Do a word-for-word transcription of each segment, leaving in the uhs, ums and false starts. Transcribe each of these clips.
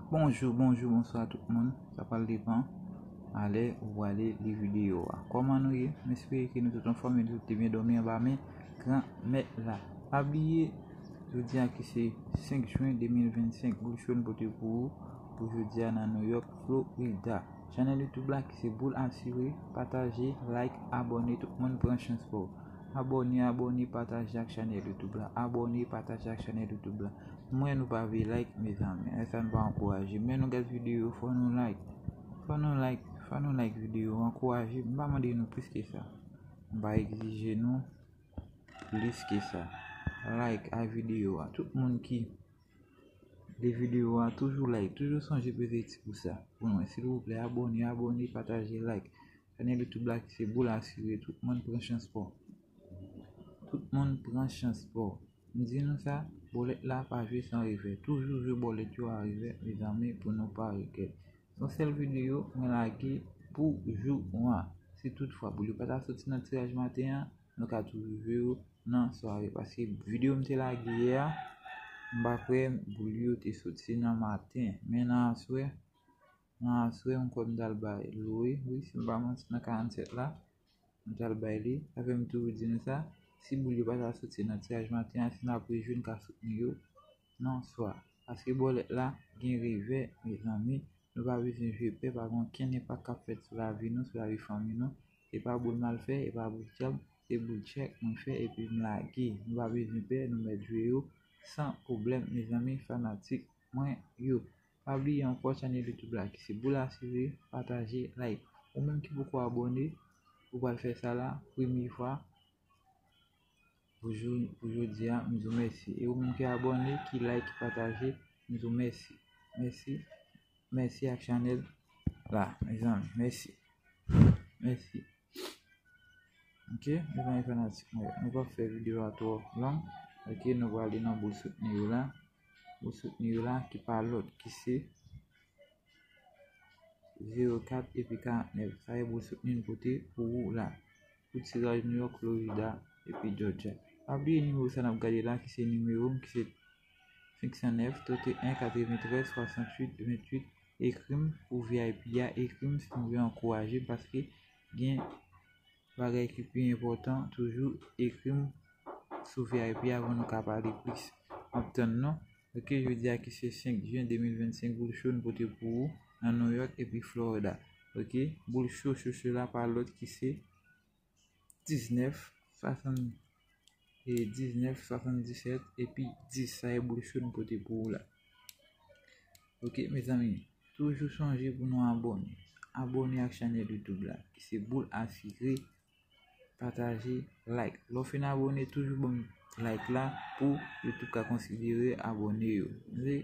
Bonjou, bonjou, bonswa tout moun. Sa pral depann a lè ou prale li videyo a. Kòman nou ye? M espere ke nou tout anfòm e nou tout te byen dòmi anba men Granmèt la. Pa bliye, jodi a ki se senk jen de mil vennsenk, boul cho n pote pou ou pou jodi a nan New York, Florida. Chanèl YouTube la ki se Boul Asire, pataje, like, abòne, tout moun pran chans pa w. Abòne, abòne, pataje ak chanèl YouTube la. Abòne, pataje ak chanèl YouTube la. M wè nou pa vle like, mezanmi. Lè sa nou pa ankouraje. Men nou gad videyo, fò nou like. Fò nou like, fò nou like videyo, ankouraje. M pa mande nou plis ke sa. M pa egzije nou plis ke sa. Like a videyo a. Tout moun ki de videyo a, toujou like, toujou sonje peze ti pou sa. Pou mwen, silvouplè, abòne, abòne, pataje, like. Chanèl YouTube la ki se Boul Asire, tout moun pran chans pa w. Tout moun pran chans pa w. M di nou sa, bòlèt la pa jwe san revè. Toujou jwe bòlèt yo a revè, mezanmi, pou nou pa regrèt. Se yon sèl videyo mwen lage pou jou an. Si toutfwa boul yo pa ta soti nan tiraj maten an, nou ka toujou jwe yo nan sware. Paske videyo m te lage yè a, m pa kwè boul yo te soti nan maten. Men nan aswè, nan aswè, m kwè m t al bay Louis, wi, si m pa manti, nan karannsèt la, m t al bay li. Sa fè m toujou di nou sa, si boul yo pa ta soti nan tiraj maten an, si n ap rejwe, n ka soutni yo nan swa. Paske bòlèt la gen revè, mezanmi. Nou pa bezwen jwe pè, pa gen okenn enpak k ap fèt sou lavi nou, sou lavi fanmi nou. Se pa boul m al fè, se pa boul dyab, se boul tchèk mwen fè epi m lage. Nou pa bezwen pè, nou mèt jwe yo san pwoblèm, mezanmi, fanatik mwen yo. Pa bliye ankò chanèl YouTube la ki se Boul Asire, pataje, like. Ou menm ki poko abòne, ou pral fè sa la, premye fwa, pou jou, pou jodi a, m di w mèsi. E ou menm ki abòne, ki like, ki pataje, m di w mèsi. Mèsi. Mèsi ak chanèl la, mezanmi. Mèsi. Mèsi. Ok, mezanmi fanatik mwen yo. Nou p ap fè videyo a twò long. Ok, nou prale nan boul soutni yo la. Boul soutni yo la ki pa lòt, ki se zewo kat epi karant nèf. Sa e boul soutni n pote pou ou la. Pou tiraj New York, Florida, epi Georgia. Pa bliye nimewo sa n ap gade la, ki se nimewo m, ki se senk san nèf, trannteyen, katreventrèz, swasanntuit, venntuit. Ekri m pou V I P a, ekri m si nou vle ankouraje m, paske gen bagay ki pi enpòtan, toujou ekri m sou V I P avan nou ka pale plis. M ap tann nou. Ok, jodi a ki se senk jen de mil vennsenk, boul cho n pote pou ou nan New York epi Florida. Ok, boul cho, cho, cho la pa lòt ki se diznèf, swasann, e diznèf, swasanndisèt, epi dis. Sa e boul cho n pote pou ou la. Ok, mezanmi, toujou sonje pou nou abòne. Abòne ak chanèl YouTube la, ki se Boul Asire, pataje, like. Lè w fin abòne, toujou ban m like la pou YouTube ka konsidere abòne yo. Se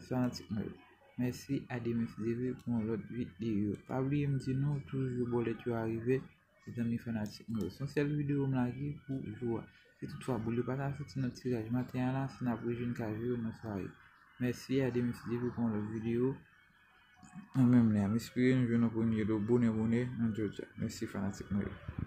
fanatik mwen yo. Mèsi, a demen si Dye vle pou yon lòt videyo. Pa bliye m di nou, toujou bòlèt yo a revè, mezanmi fanatik mwen yo. Se yon sèl videyo m lage pou jou a. Si toutfwa boul yo pa ta soti nan tiraj maten an la, si n ap rejwe n ka jwe yo nan sware. Mèsi, a demen si Dye vle pou yon lòt videyo. Nan menm lè a, m espere nou jwenn yon premye lo bonè bonè nan Georgia. Mèsi fanatik mwen yo.